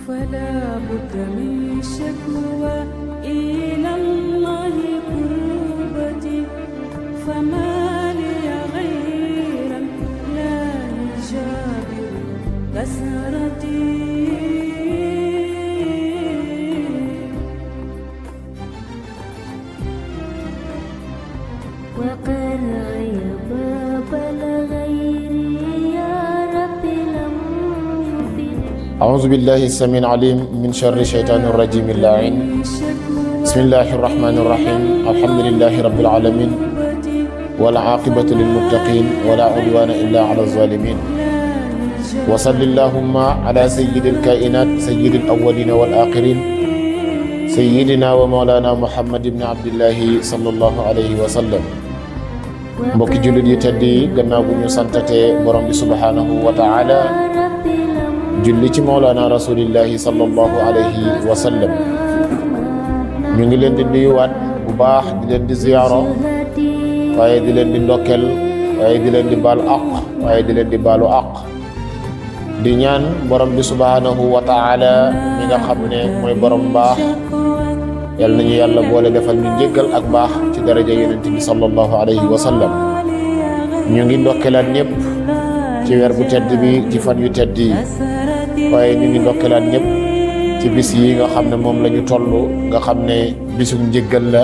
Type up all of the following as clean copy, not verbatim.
فلا بد من شكوى إلى الله كربتي فما لي غيرا لا يجابر كسرتي وقرعي باب الغير يا رب لم يفد أعوذ بالله السميع العليم من شر الشيطان الرجيم اللعين. بسم الله الرحمن الرحيم. الحمد لله رب العالمين والعاقبة للمتقين ولا عدوان إلا على الظالمين. وصل اللهم على سيد الكائنات سيد الأولين والآخرين سيدنا ومولانا محمد بن عبد الله صلى الله عليه وسلم. mbokki jullit yi tedd yi gannaaw bu ñu santate borom bi subhanahu wa taala julli ci mawlana rasulillahi sallallahu alayhi wa sallam, ñu ngi leen di nuyuwaat bu baax di leen di ziyaaro waaye di leen di ndokkel waaye di leen di baalu àq waaye di leen di baalu àq di ñaan borom bi subhanahu wa taala mi nga xam ne mooy borom baax yal nañu yàlla boole defal ñu njéggal ak baax ci daraja yonent bi sallallahu alayhi wa sallam. ñu ngi ndokkeelaat ñëpp ci weer bu tedd bi ci fan yu tedd yi waaye ñu ngi ndokkeelaat ñëpp ci bis yi nga xam ne moom la ñu toll nga xam ne bisug njéggal la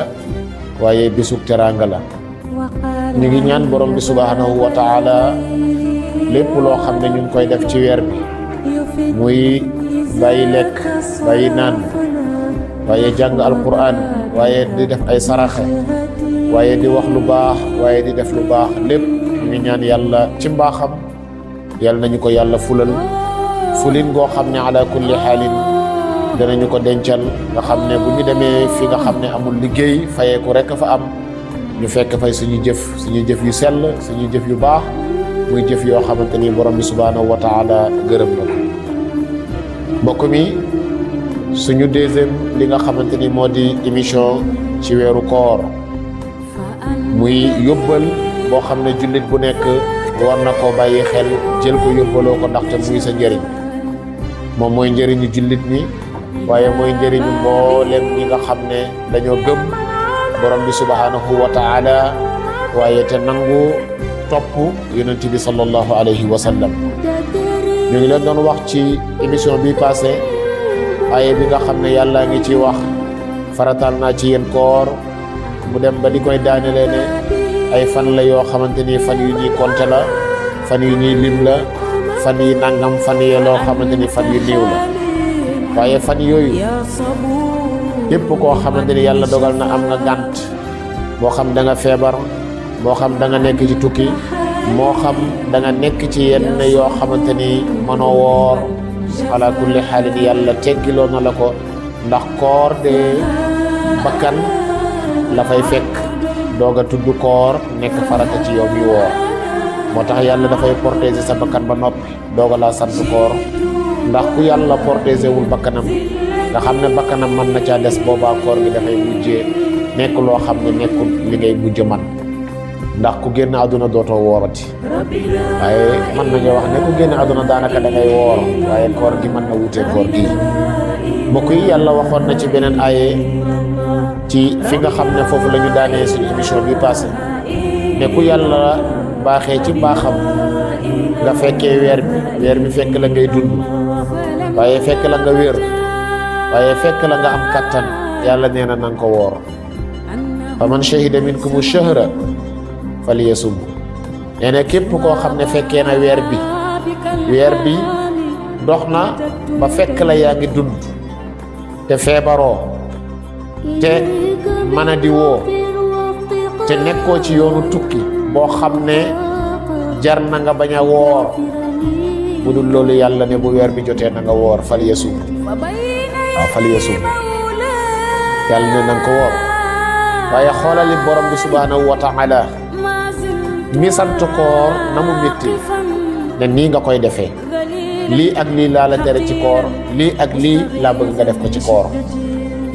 waaye bisug teraanga la. ñu ngi ñaan borom bi subhanahu wa taala lépp loo xam ne ñu ngi koy def ci weer bi muy bàyyi lekk bàyyi naan waaye jàng alquran waaye di def ay saraxe waaye di wax lu baax waaye di def lu baax lépp ñu ngi ñaan yàlla ci mbaaxam yàlla nañu ko yàlla fulin goo xam ne ala kulli xaalin danañu ko dencal nga xam ne bu ñu demee fi nga xam ne amul liggéey fayeeku rekk fa am ñu fekk fay suñu jëf yu sell suñu jëf yu baax muy jëf yoo xamante ni borom bi subhanahu wa taala gërëm na ko. mbokk mi suñu deuxième li nga xamante ni moo di émission ci weeru koor muy yóbbal boo xam ne jullit bu nekk war na koo bàyyi xel jël ko yóbbaloo ko ndaxte muy sa njëriñ moom mooy njëriñu jullit ñi waaye mooy njëriñu mboolem ñi nga xam ne dañoo gëm borom bi subhanahu wa taala waaye te nangu topp yonent bi sallallahu alayhi wa sallam. ñu ngi leen doon wax ci émission bi passé aye bi nga xam ne yàlla ngi ci wax faratal naa ci yéen koor mu dem ba di koy daanele ne ay fan la yoo xamante ni fan yu ñuy compter la fan yu ñuy lim la fan yi nangam fan yi loo xamante ni fan yu néew la waaye fan yooyu képp koo xamante ni yàlla dogal na am nga gànt moo xam da nga feebar moo xam da nga nekk ci tukki moo xam da nga nekk ci yenn yoo xamante ni mënoo woor ala kulli xaalin yàlla teggiloo na la ko ndax koor de bakkan la fay fekk doog a tudd koor nekk farata ci yow mi woor moo tax yàlla dafay protéger sa bakkan ba noppi doog a laa sant koor ndax ku yàlla protéger wul bakkanam nga xam ne bakkanam mën na caa des boobaa koor gi dafay mujjee nekk loo xam ne nekkul li ngay mujj man ndax ku génn àdduna dootoo woorati waaye mën nañoo wax ne ku génn àdduna daanaka da ngay woor waaye koor gi mën na wutee koor gi. mbokk yi yàlla waxoon na ci beneen aaye ci fi nga xam ne foofu la ñu daanee suñu émission bi passé ne ku yàlla baaxee ci mbaaxam nga fekkee weer bi fekk la ngay dund waaye fekk la nga wér waaye fekk la nga am kattan yàlla nee na nanga ko woor. fa man shahida minkumu shahra falyasum. nee na képp koo xam ne fekkee na weer bi dox na ba fekk la yaa ngi dund te feebaroo te mën a di woo te nekkoo ci yoonu tukki boo xam ne jar na nga bañ a woor bu dul loolu yàlla ne bu weer bi jotee na nga woor falyasum. waaw falyasum yàlla ne na nga ko woor waaye xoolali borom bi subhanahu wa taala mi sant koor na mu métti ne nii nga koy defee lii ak lii laa la tere ci koor lii ak lii laa bëgg nga def ko ci koor.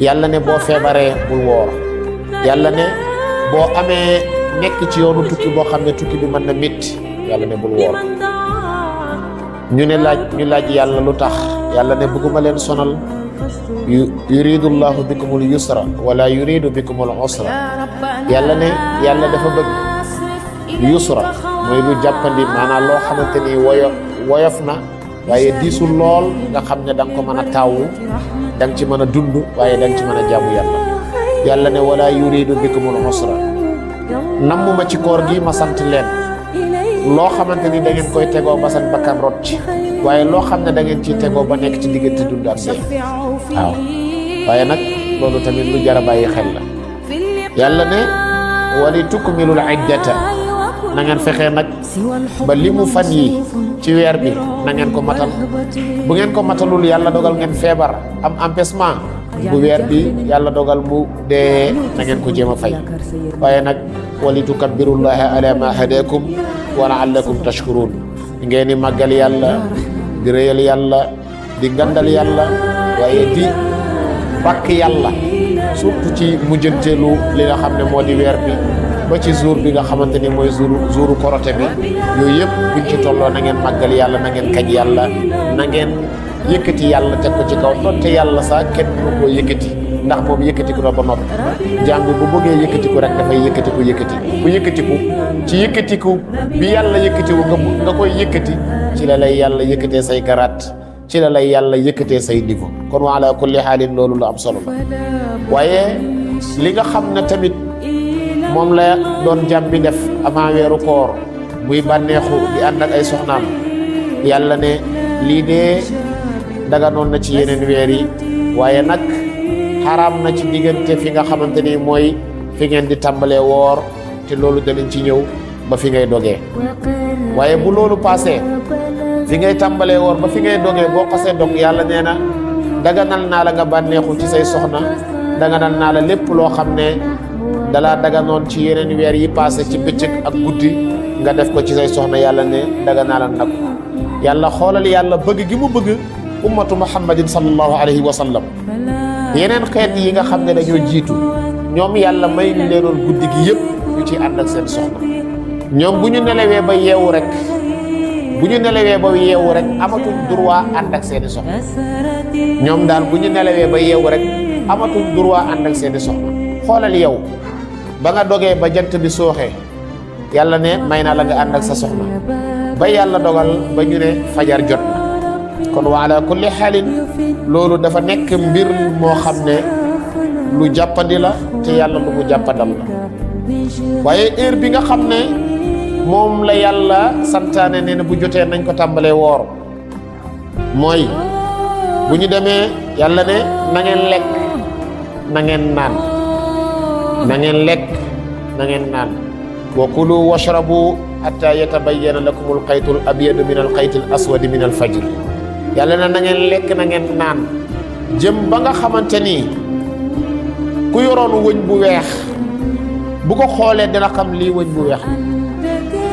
yàlla ne boo feebaree bul woor yàlla ne boo amee nekk ci yoonu tukki boo xam ne tukki bi mën na métti yàlla ne bul woor ñu laaj yàlla lu tax yàlla ne bëgguma leen sonal yuridu llahu bikumul yusra wala yuridu bikumul usra yàlla ne yàlla dafa bëgg yusra mooy lu jàppandi maanaam loo xamante ni woyof na waaye diisul lool nga xam ne da nga ko mën a taawu da nga ci mën a dund waaye da nga ci mën a jaamu yàlla yàlla ne wala yuridu bikumul usra nammuma ci koor gi ma sant leen loo xamante ni da ngeen koy tegoo ba seen bakkan rot ci waaye loo xam ne da ngeen ciy tegoo ba nekk ci diggante dund ak dee waaw waaye nag loolu tamit lu jar a bàyyi xel la yàlla ne wali tukmilul iddata na ngeen fexee nag ba limu fan yi ci weer bi na ngeen ko matal bu ngeen ko matalul yàlla dogal ngeen feebar am empêchement bu weer bi yàlla dogal mu dee na ngeen ko jéem a fay waaye nag wali tukabbirullaha ala ma hadakum wa la'allakum tashkurun ngeen di màggal yàlla di réyal yàlla di ngandal yàlla waaye di bàkk yàlla surtout ci mujjanteelu li nga xam ne moo di weer bi ba ci jour bi nga xamante ni mooy jouru korote bi yooyu yëpp buñ ci tolloo na ngeen màggal yàlla na ngeen kañ yàlla na ngeen yëkkati yàlla teg ko ci kaw donte yàlla sax kenn mënu koo yëkkati ndax moom yëkkatiku na ba noppi jaam bi bu bëggee yëkkatiku rek dafay yëkkatiku ku yëkkatiku ci yëkkatiku bi yàlla yëkkatiku nga koy yëkkati ci la lay yàlla yëkkatee say garaat ci la lay yàlla yëkkatee say niveau kon wa ala kulli xaalin loolu lu am solo la waaye li nga xam ne tamit moom la doon jàmm bi def avant weeru koor muy bànneexu di ànd ak ay soxnaam yàlla ne lii dee daganoon na ci yeneen weer yi waaye nag xaraam na ci diggante fi nga xamante ni mooy fi ngeen di tàmbalee woor te loolu danañ ci ñëw ba fi ngay dogee waaye bu loolu passé fi ngay tàmbalee woor ba fi ngay dogee boo xasee dog yàlla nee na daganal naa la nga bànneexu ci say soxna daganal naa la lépp loo xam ne dalaa daganoon ci yeneen weer yi passé ci bëccëg ak guddi nga def ko ci say soxna yàlla ne daganaa la nag yàlla xoolal yàlla bëgg gi mu bëgg ummatu muhammadin sallallahu alayhi wa sallam yeneen xeet yi nga xam ne dañoo jiitu ñoom yàlla may ñu leenoon guddi gi yëpp ñu ci ànd ak seen soxna ñoom bu ñu nelawee ba yeewu rek amatuñ droit ànd ak seeni soxna ñoom daal bu ñu nelawee ba yeewu rek amatuñ droit ànd ak seeni soxna xoolal yow ba nga dogee ba jant bi sooxee yàlla ne may naa la nga ànd ak sa soxna ba yàlla dogal ba ñu ne fajar jot na kon wa ala kulli xaalin loolu dafa nekk mbir moo xam ne lu jàppandi la te yàlla lu mu jàppandal la waaye heure bi nga xam ne moom la yàlla santaane ne bu jotee nañ ko tàmbalee woor mooy bu ñu demee yàlla ne na ngeen lekk na ngeen naan na ngeen lekk na ngeen naan wa kulu washrabu hatta yatabayyana lakumul xaytul abyadu min al xaytil aswadi min al fajr yàlla na ngeen lekk na ngeen naan jëm ba nga xamante ni ku yoroon wëñ bu weex bu ko xoolee dana xam lii wëñ bu weex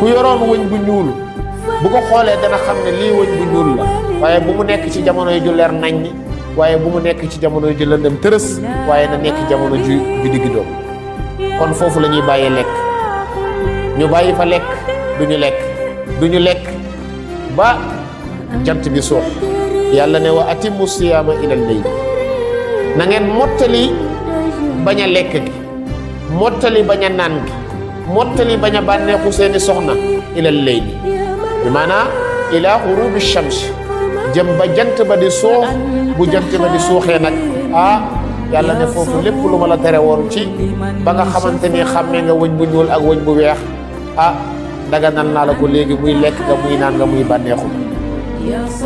ku yoroon wëñ bu ñuul bu ko xoolee dana xam ne lii wëñ bu ñuul la waaye bu mu nekk ci jamono ju leer nañ waaye bu mu nekk ci jamono ju lëndëm tërës waaye na nekk jamono ju digg doom kon foofu la ñuy bàyyee lekk ñu bàyyi fa lekk duñu lekk ba jant bi soox yàlla ne wa atimmu siyaama ilal layl na ngeen mottali bañ a lekk gi mottali bañ a naan gi mottali bañ a bànneexu seeni soxna ilal layl bi maanaam ila ghurubi shams jëm ba jant ba di soox bu jant ba di suuxee nag yàlla ne foofu lépp lu ma la tere woon ci ba nga xamante ni xàmmee nga wëñ bu ñuul ak wëñ bu weex daganal naa la ko léegi muy lekk nga muy naan nga muy bànneexu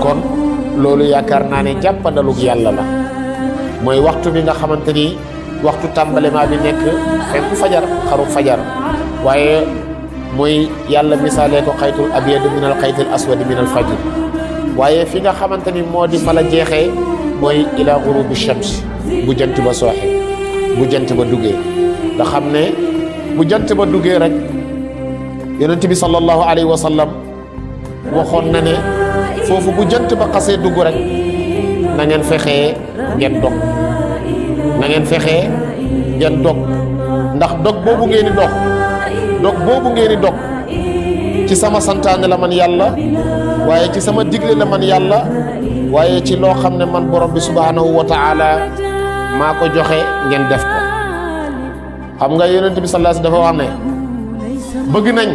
kon loolu yaakaar naa ne jàppandalug yàlla la mooy waxtu bi nga xamante ni waxtu tàmbalema bi nekk fekku fajar xaru fajar waaye mooy yàlla misaalee ko xaytul abyadu min al xaytil aswadi min al fajr waaye fi nga xamante ni moo di fa la jeexee mooy ila ghurubi shams bu jant ba sooxee bu jant ba duggee nga xam ne bu jant ba duggee rek yonent bi sallallahu alayhi wa sallam waxoon na ne foofu bu jant ba xasee dugg rek na ngeen fexee ngeen dog na ngeen fexee ngeen dog ndax dog boobu ngeen di dog ci sama santaane la man yàlla waaye ci sama digle la man yàlla waaye ci loo xam ne man borom bi subhanahu wa taala maa ko joxe ngeen def ko. xam nga yonent bi sallallahu alayhi dafa wax ne bëgg nañ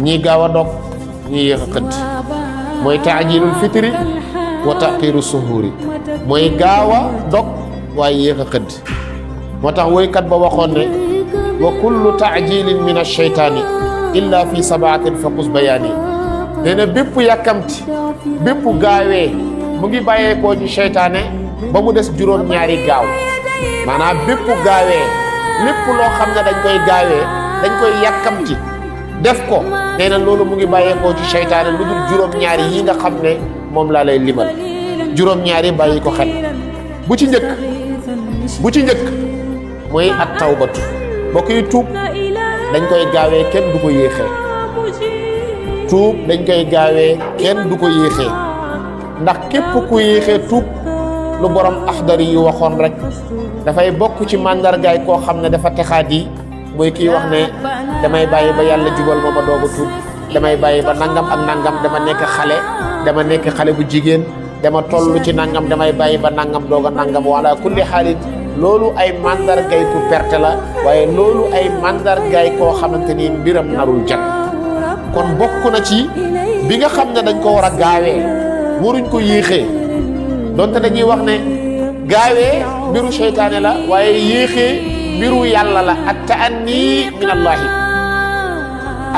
ñi gaaw a dog ñi yéex a xëdd mooy taajilul fitri wa taqiru suhuri mooy gaaw a dog waaye yéex a xëdd moo tax woykat ba waxoon ne wa kullu taajilin min ash-shaytaani illa fi sabaatin faqus bayaani nee na bépp yàkkamti bépp gaawee mu ngi bàyyeekoo ci seytaane ba mu des juróom-ñaari gaaw maanaam bépp gaawee lépp loo xam ne dañ koy gaawee dañ koy yàkkamti def ko nee na loolu mu ngi bàyyeekoo ci seytaane lu dul juróom-ñaari yi nga xam ne moom laa lay limal juróom-ñaari bàyyi ko xel bu ci njëkk mooy at tawbatu bokk yi tuub dañ koy gaawee kenn du ko yéexee tuub dañ koy gaawee kenn du ko yéexee ndax képp ku yéexee tuub lu borom axdari yi waxoon rek dafay bokk ci màndargaay koo xam ne dafa texaat yi mooy kii wax ne damay bàyyi ba yàlla jubal ma doog a tuub damay bàyyi ba nangam ak nangam dama nekk xale bu jigéen dama toll ci nangam damay bàyyi ba nangam doog a nangam wala kulli xaalit loolu ay mandargay ku perte la waaye loolu ay mandargay koo xamante ni mbiram narul jag kon bokk na ci bi nga xam ne dañ ko war a gaawee waruñ ko yéexee donte dañuy wax ne gaawee mbiru seytaane la waaye yéexee mbiru yàlla la at ta'anni min allahi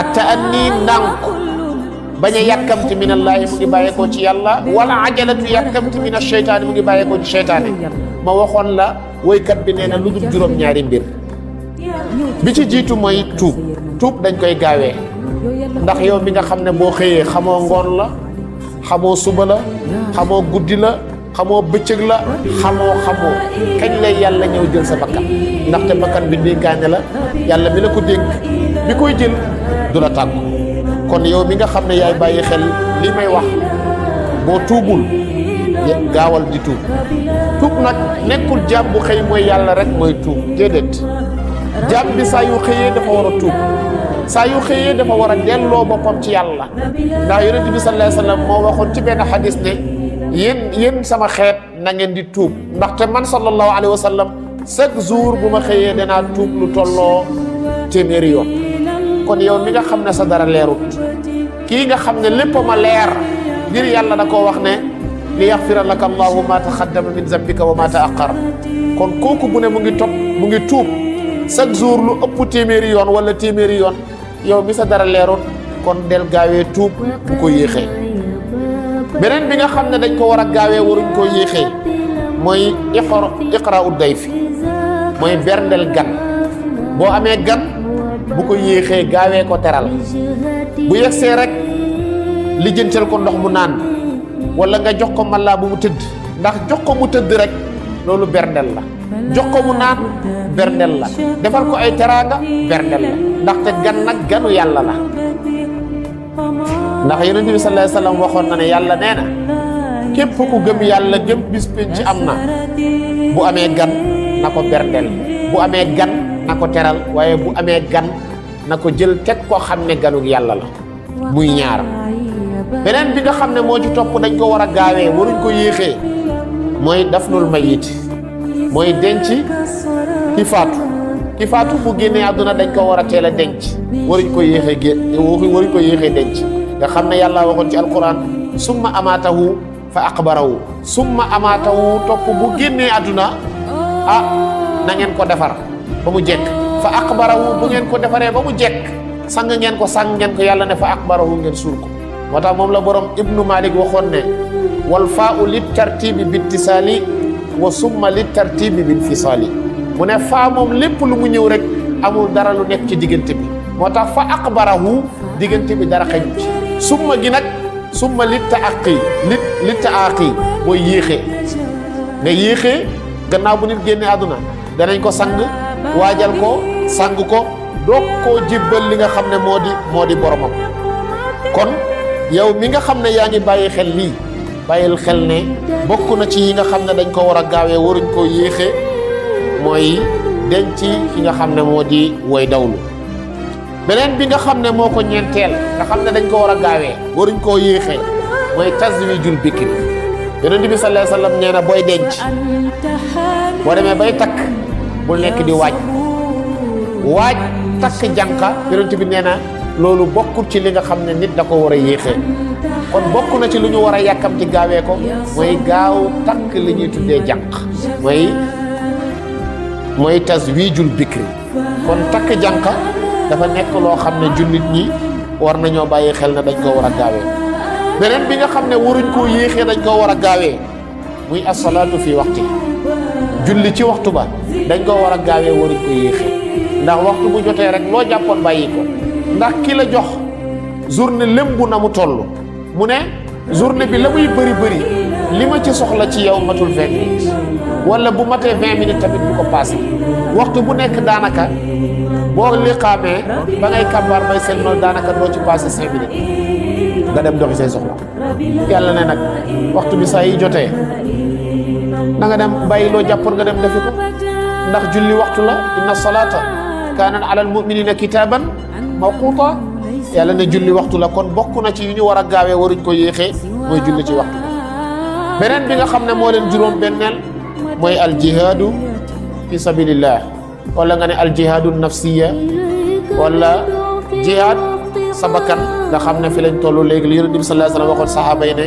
at ta'anni ndànk bañ a yàkkamti min allahi mu ngi bàyyeekoo ci yàlla wala ajalatu yàkkamti min ash-shaytaani mu ngi bàyyeekoo ci seytaane ma waxoon la woykat bi nee na lu dul juróom-ñaari mbir bi ci jiitu mooy tuub dañ koy gaawee ndax yow mi nga xam ne boo xëyee xamoo ngoon la xamoo suba la xamoo guddi la xamoo bëccëg la xamoo kañ lay yàlla ñëw jël sa bakkan ndaxte bakkan bi dénkaane la yàlla mi la ko dénk bi koy jël du la tàggu kon yow mi nga xam ne yaay bàyyi xel li may wax boo tuubul gaawal di tuub nag nekkul jaam bu xëy mooy yàlla rek mooy tuub déedéet jaam bi saa yu xëyee dafa war a tuub saa yu xëyee dafa war a delloo boppam ci yàlla ndax yonent bi sallallahu alayhi wa sallam moo waxoon ci benn xadis ne yéen sama xeet na ngeen di tuub ndaxte man sallallahu alayhi wa sallam chaque jour bu ma xëyee danaa tuub lu tolloo téeméeri yoon kon yow mi nga xam ne sa dara leerut kii nga xam ne lépp ma leer ngir yàlla da koo wax ne li yaxfira laka allahu ma taxaddama min zambika wa ma taaqar kon kooku bu ne mu ngi tuub chaque jour lu ëpp téeméeri yoon wala téeméeri yoon yow mi sa dara leerut kon del gaawee tuub bu ko yéexee beneen bi nga xam ne dañ ko war a gaawee waruñ koo yéexee mooy iqra'u dayfi mooy berndel gan boo amee gan bu ko yéexee gaawee ko teral bu yegsee rek lijjantal ko ndox mu naan wala nga jox ko mallaa bu mu tëdd ndax jox ko mu tëdd rek loolu berndel la jox ko mu naan berndel la defal ko ay teraanga berndel la ndaxte gan nag ganu yàlla la ndax yonent bi sallallahu alayhi wasallam waxoon na ne yàlla nee na képp ku gëm yàlla gëm bis penc am na bu amee gan na ko berndel bu amee gan na ko teral waaye bu amee gan na ko jël teg koo xam ne ganug yàlla la muy ñaar beneen bi nga xam ne moo ci topp dañ ko war a gaawee waruñ ko yéexee mooy dafnul mayit mooy denc ki faatu bu génnee àdduna dañ ko war a teel a denc waruñ ko yéexee denc nga xam ne yàlla waxoon ci alquran summa amaatahu fa aqbarahu topp bu génnee àdduna na ngeen ko defar ba mu jekk fa aqbarahu bu ngeen ko defaree ba mu jekk sang ngeen ko yàlla ne fa aqbarahu ngeen suul ko moo tax moom la borom ibnu malik waxoon ne wal faa'u lit tartibi bittisaali wa summa lit tartibi bil fisaali mu ne faa moom lépp lu mu ñëw rek amul dara lu nekk ci diggante bi moo tax fa aqbarahu diggante bi dara xëju ci summa gi nag summa lit taaqi mooy yéexee nga yéexee gannaaw bu nit génne àdduna danañ ko sang waajal ko sang ko doog koo jébbal li nga xam ne moo di boromam kon yow mi nga xam ne yaa ngi bàyyi xel lii bàyyil xel ne bokk na ci yi nga xam ne dañ ko war a gaawee waruñ koo yéexee mooy denc ki nga xam ne moo di way dawlu beneen bi nga xam ne moo ko ñeenteel nga xam ne dañ ko war a gaawee waruñ koo yéexee mooy tazwijul bikri. yonent bi sallallahu alayhi wa sallam nee na booy denc boo demee bay takk bul nekk di waaj takk jànqa yonent bi nee na loolu bokkul ci li nga xam ne nit da ko war a yéexee. kon bokk na ci lu ñu war a yàkkam ci gaawee ko mooy gaaw takk li ñuy tuddee jànq mooy tazwijul bikri. kon takk jànqa dafa nekk loo xam ne jullit ñi war nañoo bàyyi xel ne dañ koo war a gaawee. beneen bi nga xam ne waruñ koo yéexee dañ koo war a gaawee muy asalaatu fi waxti. julli ci waxtu ba dañ koo war a gaawee waruñ ko yéexee ndax waxtu bu jotee rek loo jàppoon bàyyi ko. ndax ki la jox journée lémbu na mu toll mu ne journée bi la muy bëri li ma ci soxla ci yow matul 20 minutes wala bu matee 20 minutes tamit bu ko passé. waxtu bu nekk daanaka boo liqaamee ba ngay kàmbaar bay seen noonu daanaka doo ci passé 5 minutes nga dem doxi say soxla. yàlla ne nag waxtu bi saa yi jotee da nga dem bàyyi loo jàppoon nga dem defi ko ndax julli waxtu la. inna salata kaanat ala al muminina kitaban mawquta. yàlla ne julli waxtu la kon bokk na ci yu ñu war a gaawee waruñ ko yéexee mooy julli ci waxtu. beneen bi nga xam ne moo leen juróom benneel mooy al jihaadu fi sabilillah wala nga ne al jihaadu nafsiya wala jihaad sa bakkan nga xam ne fi lañ toll léegi li yonent bi sallallahu alayhi wa sallam waxoon saxaaba yi ne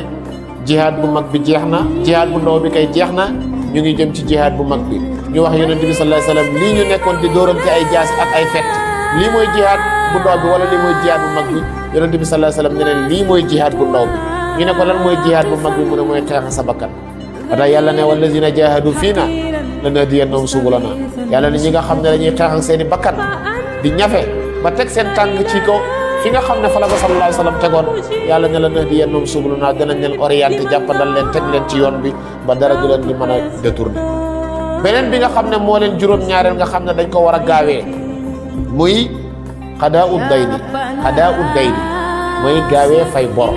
jihaad bu mag bi jeex na jihaad bu ndaw bi kay jeex na ñu ngi jëm ci jihaad bu mag bi. ñu wax yonent bi sallallahu alayhi wa sallam lii ñu nekkoon di dóorante ay jaas ak ay fett lii mooy jihaad bu ndaw bi wala lii mooy jihaad bu mag bi yonent bi sallallahu alayhi wa sallam ne leen lii mooy jihaad bu ndaw bi. ñu ne ko lan mooy jihaad bu mag bi mu ne mooy xeex sa bakkan. wala yàlla ne wallazina jahadu fiina lanahdiyannahum subulana. yàlla ne ñi nga xam ne dañuy xeex ak seen i bakkan di ñafe ba teg seen tànk ci ko fi nga xam ne fa la ko sallallahu alayhi wa sallam tegoon yàlla ne lanahdiyannahum subulana danañ leen orienté jàppandal leen teg leen ci yoon bi ba dara du leen di mën a détourné. beneen bi nga xam ne moo leen juróom-ñaareel nga xam ne dañ ko war a gaawee muy xadaa'ud dayni mooy gaawee fay bor.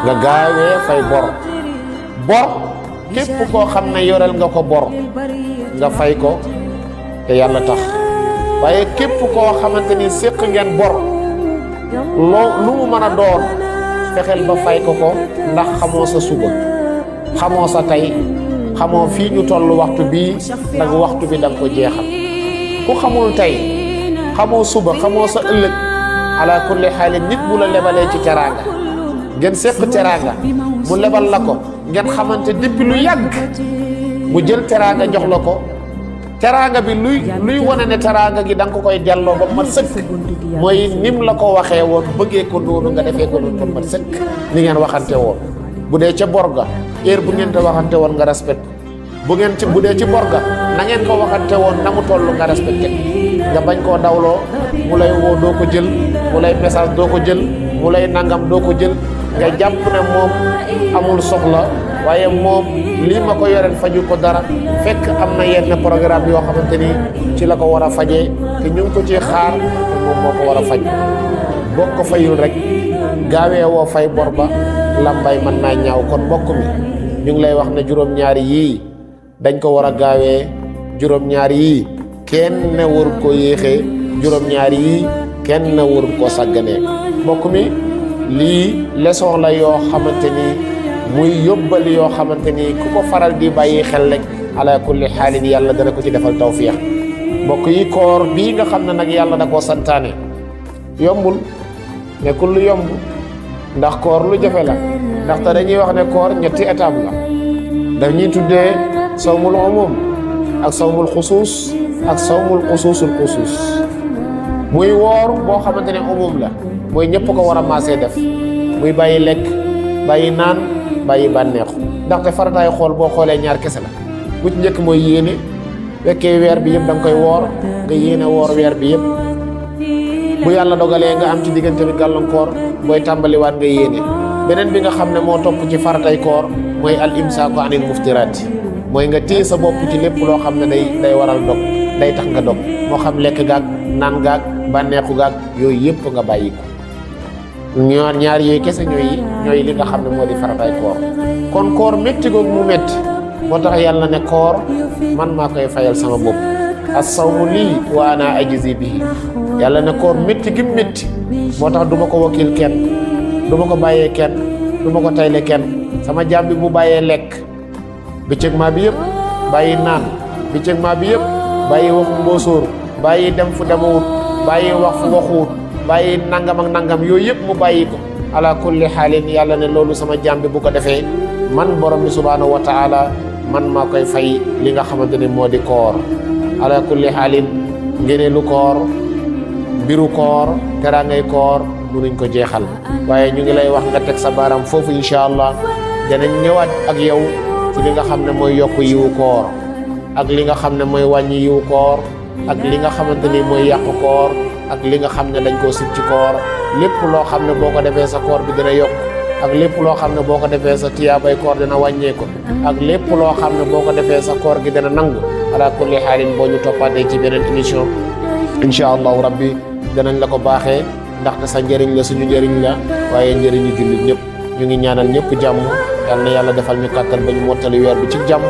nga gaawee fay bor képp koo xam ne yoreel nga ko bor nga fay ko te yàlla tax waaye képp koo xamante ni séq ngeen bor lu mu mën a doon fexeel ba fay ko ndax xamoo sa suba xamoo sa tey xamoo fii ñu toll waxtu bii ndax waxtu bi da nga ko jeexal. ku xamul tey xamoo suba xamoo sa ëllëg ala kulli xaalin nit bu la lebalee ci teraanga ngeen séq teraanga mu lebal la ko ngeen xamante depuis lu yàgg mu jël teraanga jox la ko teraanga bi luy wane ne teraanga gi da nga ko koy delloo ba mat sëkk mooy nim la ko waxee woon bëggee ko noonu nga defee ko noonu ba mat sëkk ni ngeen waxante woon. bu dee ca bor ga heure bu ngeen te waxante woon nga respect bu dee ci bor ga na ngeen ko waxante woon na mu toll nga respecté nga bañ koo dawloo mu lay woo doo ko jël mu lay message doo ko jël mu lay nangam doo ko jël nga jàpp ne moom amul soxla waaye moom lii ma ko yoreen faju ko dara fekk am na yenn programme yoo xamante ni ci la ko war a fajee te ñu ngi ko ci xaar te moom moo ko war a faj boo ko fayul rek gaawee woo fay bor ba lambay mën naa ñaaw. kon mbokk mi ñu ngi lay wax ne juróom-ñaari yii dañ ko war a gaawee juróom-ñaari yii kenn warul ko yéexee juróom-ñaari yii kenn warul koo sàgganee. mbokk mi lii leçon la yoo xamante ni muy yóbbal yoo xamante ni ku ko faral di bàyyi xel rek ala kulli xaalin yàlla dana ko ci defal tawfiix. mbokk yi koor bii nga xam ne nag yàlla da koo santaane yombul nekkul lu yomb ndax koor lu jafe la ndaxte dañuy wax ne koor ñetti étape la dañuy tuddee sawmul umum ak sawmul xusuus ak sawmul xusuusul xusuus. muy woor boo xamante ne umum la mooy ñëpp ko war a maasee def muy bàyyi lekk bàyyi naan bàyyi bànneexu ndaxte farataay xool boo xoolee ñaar kese la bu ci njëkk mooy yéene fekkee weer bi yëpp da nga koy woor nga yéene woor weer bi yëpp bu yàlla dogalee nga am ci diggante bi gàllankoor booy tàmbaliwaat nga yéene. beneen bi nga xam ne moo topp ci faratay koor mooy al imsaaku anil muftiraati mooy nga téye sa bopp ci lépp loo xam ne day waral dog day tax nga dog moo xam lekk gaag naan gaag bànneexu gaag yooyu yëpp nga bàyyi ko. ñaar yooyu kese ñooy li nga xam ne moo di faratay koor. kon koor métti googu mu métti moo tax yàlla ne koor man maa koy fayal sama bopp as-sawmu lii wa ana ajzi bihi yàlla ne koor métti gi métti moo tax du ma ko wakkil kenn du ma ko bàyyee kenn du ma ko tayle kenn sama jaam bi bu bàyyee lekk bëccëg maa bi yëpp bàyyi naan bëccëg maa bi yëpp bàyyi waxu mbóosóor bàyyi dem fu demawut bàyyi wax fu waxuwut bàyyi nangam ak nangam yooyu yëpp mu bàyyi ko ala kulli xaalin yàlla ne loolu sama jaam bi bu ko defee man borom bi subhaanahu wa taala man maa koy fay li nga xamante ne moo di koor ala kulli xaalin ngeneelu koor mbiru koor teraangay koor munuñ ko jeexal waaye ñu ngi lay wax nga teg sa baaraam foofu incha allah danañ ñëwaat ak yow ci li nga xam ne mooy yokk yiwu koor ak li nga xam ne mooy wàññi yiwu koor ak li nga xamante ni mooy yàqu koor ak li nga xam ne dañ koo sib ci koor lépp loo xam ne boo ko defee sa koor bi dina yokk ak lépp loo xam ne boo ko defee sa tiyaabay koor dina wàññeeku ak lépp loo xam ne boo ko defee sa koor gi dina nangu ala kulli xaalin boo ñu toppaatee ci beneen émission incha allahu rabbi danañ la ko baaxee ndaxte sa njëriñ la suñu njëriñ la waaye njëriñu jullit ñëpp ñu ngi ñaanal ñëpp jàmm yal na yàlla defal ñu kàttan ba ñu mottali weer bi ci jàmm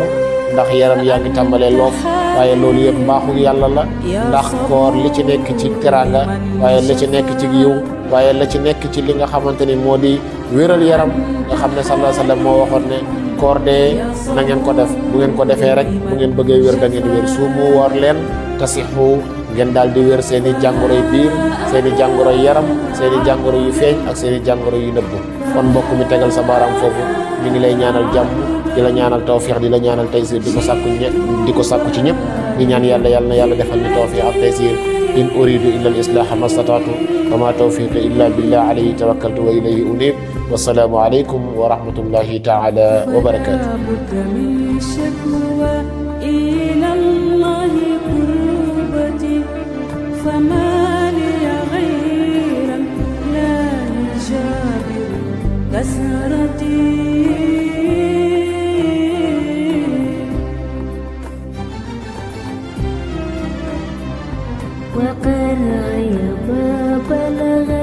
ndax yaram yaa ngi tàmbalee loof waaye loolu yëpp mbaaxu yàlla la ndax koor li ci nekk ci teraanga waaye la ci nekk ci yiw waaye la ci nekk ci li nga xamante ni moo di wéral yaram nga xam ne sallallahu alayhi wa sallam moo waxoon ne koor dee na ngeen ko def bu ngeen ko defee rek bu ngeen bëggee wér da ngeen wér suumu woor leen tasixu ngeen daal di wér seen i jàngoro yu biir seen i jàngoro yu yaram seen i jàngoro yu feeñ ak seen i jàngoro yu nëbb kon mbokk mi tegal sa baaraam foofu ñu ngi lay ñaanal jàmm di la ñaanal tawfiix di la ñaanal taysir di ko sàkku ci ñëpp di ñaan yàlla na yàlla defal ñu tawfiix ak taysir in uridu illa al islaha ma stataatu wa ma tawfiqi illa billah alayhi tawakkaltu wa ilayhi unib wassalaamu alaykum wa rahmatullahi taala wa barakatuh فما لي غير لا يجابر كسرتي وقرأ يا باب الغيب